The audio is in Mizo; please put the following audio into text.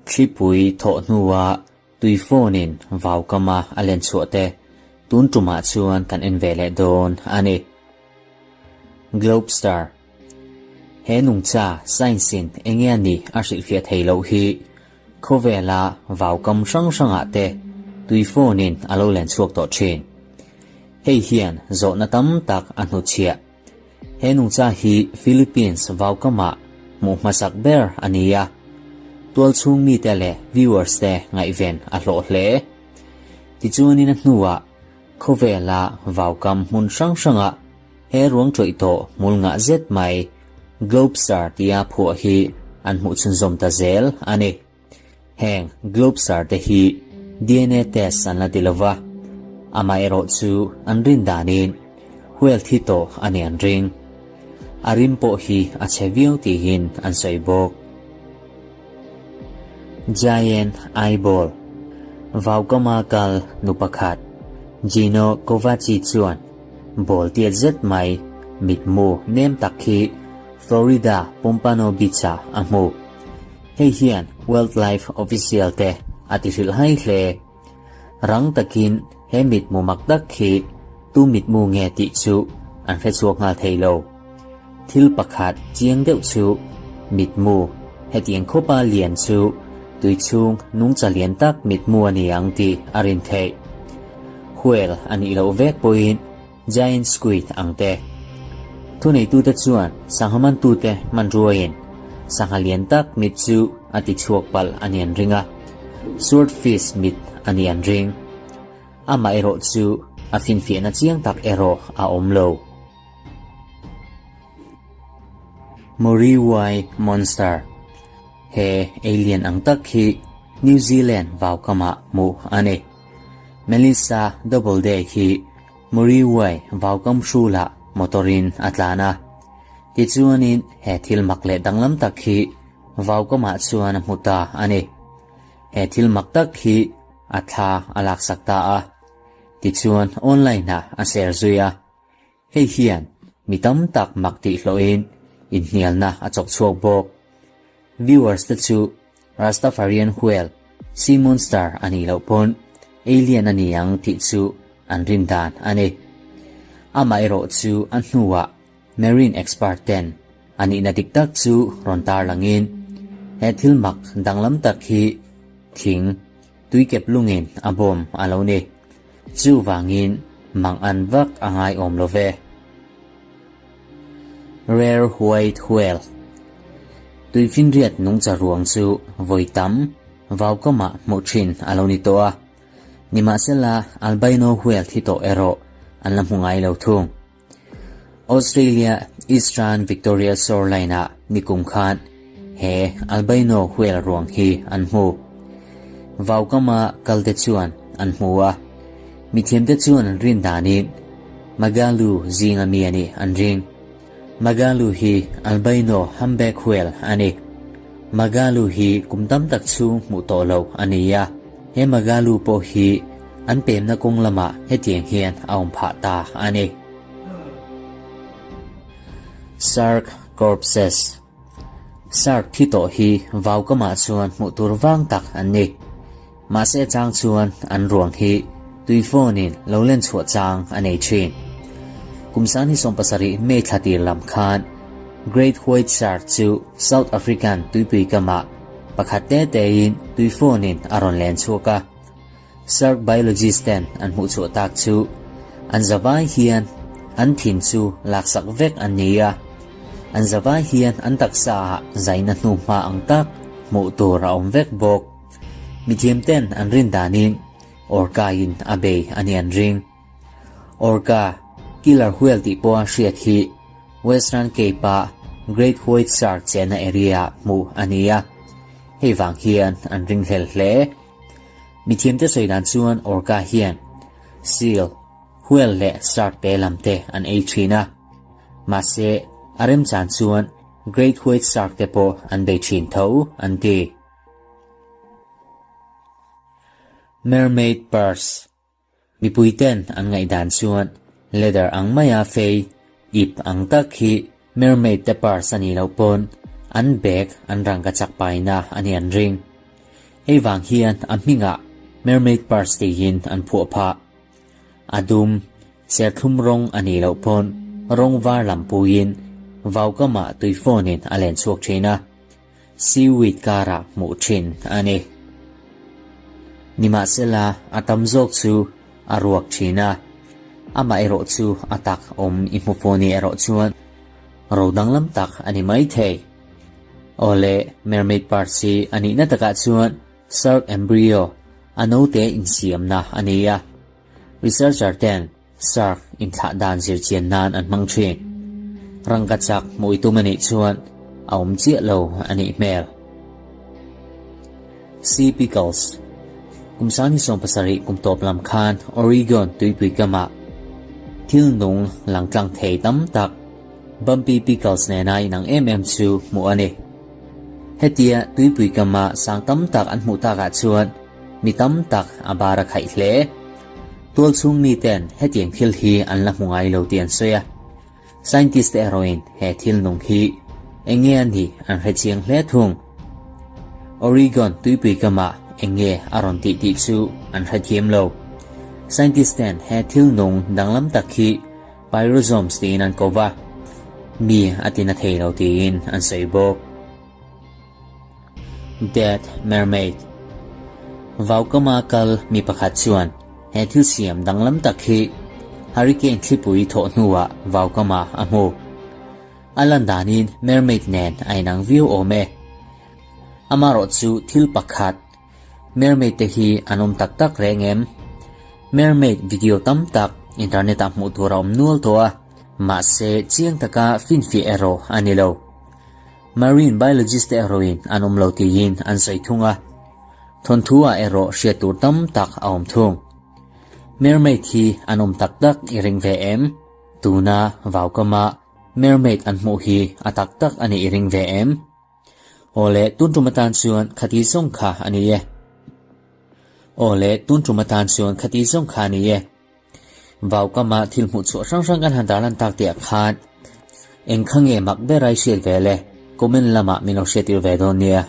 Thlipui thawh hnua tui phone in vau kama a len chhuah te tun tumah chuan kan en ve leh dawn a ni. Globe Star He nungcha science in enge a nih a hrilhfiah thei loh hi khawvela vau kam hrang hrangah te tui phone in a lo len chhuak tawh thin. Hei hian zawhna tam tak a hnutchhiah. He nungcha hi Philippines vaukamah hmuh hmasak ber a ni a, tualchhung mite leh viewers te ngaihven a hlawh hle. Tichuanin a hnuah khawvela vaukam hmun hrang hrangah he ruang ṭawih tawh hmul ngah zet mai Globe Star tia phuah hi an hmuh chhunzawm ta zel a ni. Heng Globe Star te hi DNA test an la ti lova, amaherawh chu an rin danin whale thi tawh a ni an ring. A rim pawh hi a chhe viau tihin an sawi bawk. Giant Eyeball Vaukama kal nu pakhat Gino Kovaci chuan ball tiat zet mai mitmu nem tak hi Florida Pompano Beach-ah a hmu. Hei hian Wildlife Official te a ti hrilh hai hle. Rang takin he mitmu mak tak hi tu mitmu nge tih chu an hre chhuak nghal thei lo. Thil pakhat chiang deuh chu mitmu hetiang khawpa lian chu tui chhung nungcha lian tak mitmu a ni ang tih a rin theih. Whale a nih loh vek pawhin Giant squid ang te. Thuneitute chuan sangha mantute hmanruaiin sangha lian tak mit chu a ti chhuak palh a ni an ring a, swordfish mit a ni an ring. Amah erawh chu a finfiahna chiang tak erawh a awm lo. Muriwai Monster He alien ang tak hi New Zealand vaukamah hmuh a ni. Melissa Doubleday hi Muriwai vaukam hrulah motor-in a tlan a. Tichuanin he thil mak leh danglam tak hi vaukamah chuan a hmu ta a ni. He thil mak tak hi a thla a laksak ta a. Tichuan online-ah a share zui a. Hei hian mi tam tak mak tih hlawhin inhnialna a chawk chhuak bawk. Viewers te chu Rastafarian whale, sea monster a nih loh pawn alien a ni ang tih chu an rin dan a ni. Amaherawh chu a hnuah marine expert ten a nihna dik tak chu rawn tarlangin he thil mak danglam tak hi thing tuikep lungin a bawm a lo ni. Chuvangin mang an vak a ngaiawm lo ve. Rare White Whale Tuifinriat nungcha ruang chu vawi tam vaukamah hmuh thin a lo ni tawh a, nimahsela albino whale thi tawh erawh an la hmu ngai lo thung. Australia Eastern Victoria Shoreline-ah nikum khan he albino whale ruang hi an hmu. Vaukama kalte chuan an hmu a, mithiamte chuan an rin danin Magalu zinga mi a nih an ring. Magalu hi albino humpback whale a ni. Magalu hi kum tam tak chhung hmuh tawh loh a ni a, he Magalu pawh hi an pemna kawng lamah hetiang hian a awm phah ta a ni. Shark Corpses Shark thi tawh hi vaukamah chuan hmuh tur vang tak an ni. Mahse chang chuan an ruang hi tui phone-in lo len chhuah chang a nei thin. Kum san hi 70 May thla tir lam khan Great White Shark chu South African tuipui kamah pakhat te tein tui phone-in a rawn len chhuak a. Shark biologist ten an hmuh chhuah tak chu an zavai hian an thin chu laksak vek an ni a, an zavai hian an taksa ah zaina hnuhma ang tak hmuh tur a awm vek bawk. Mithiam ten an rin danin Orca in a bei a ni an ring. Orca, killer whale tih pawha hriat hi Western Cape ah Great White Shark chenna area ah hmuh a ni a, hei vang hian an ringhlel hle. Mithiamte sawi dan chuan orca hian seal, whale leh shark te lam te an ei thin a. Mahse, a remchan chuan great white shark te pawh an bei thin tho an ti. Mermaid purse Mipui ten an ngaihdan chuan leather ang maia fei ip ang tak hi mermaid te purse a nih loh pawn An bag an rangkachak paina a nih an ring. Hei vang hian a hmingah Mermaid Purse tiin an phuah phah. A dum, serthlum rawng a nih loh pawn rawng var lam puiin vaukamah tuifawnin a len chhuak thin a, seaweed karah hmuh thin a ni. Nimahsela a tam zawk chu a ruak thin a, amaherawh chu a tak awm i hmu fo ni erawh chuan ro danglam tak a ni mai thei. Awle, mermaid parts hi a nihna takah chuan shark embryo, a naute insiamna a ni a. Researcher ten shark inthlah dan zirchian nan an hmang thin. Rangkachak hmuh i tum a nih chuan a awm chiah lo a nih hmel. Sea Pickles Kum 2017 kum tawp lam khan Oregon tuipui kamah thil nung langtlang thei tam tak Bumpy Pickles nena inang em em chu hmuh a ni. Hetia tuipui kama sang tam tak an hmuh takah chuan mi tam tak a bar a khaih hle. Tualchhung miten hetiang thil hi an la hmu ngai lo tih an sawi a. Scientist te erawhin he thil nung hi eng nge a nih an hre chiang hle thung. Oregon tuipui kamah eng nge a rawn tih tih chu an hre thiam lo. Scientist ten he thil nung danglam tak hi Pyrosomes tiin an ko va, mi a ti na thei lo tiin an sawi bawk. Dead Mermaid Vaukama kal mi pakhat chuan he thil siam danglam tak hi hurricane thlipui thawh hnuah vaukama a hmu. A lan danin mermaid nen a inang viau awm e. Amarawh chu thil pakhat Mermaid te hi an awm tak tak reng em? Mermaid video tam tak internet ah hmuh tur a awm nual tawh a, mahse chiang taka finfiah erawh a ni lo. Marine biologist te erawhin an awm lo tiin an sawi thung a, thawnthu ah erawh hriat tur tam tak a awm thung. Mermaid hi an awm tak tak i ring ve em? Tuna vaukama mermaid an hmuh hi a tak tak a nih i ring ve em? Awle, tun tum atan chuan khati zawng kha a ni e. Awle, tun tum atan chuan khati zawng kha a ni e. Vaukama thil hmuh chhuah hrang hrang kan han tarlan tak tih ah khan eng kha nge mak ber a i hriat ve le? Comment lamah min lo hriattir ve dawn nia.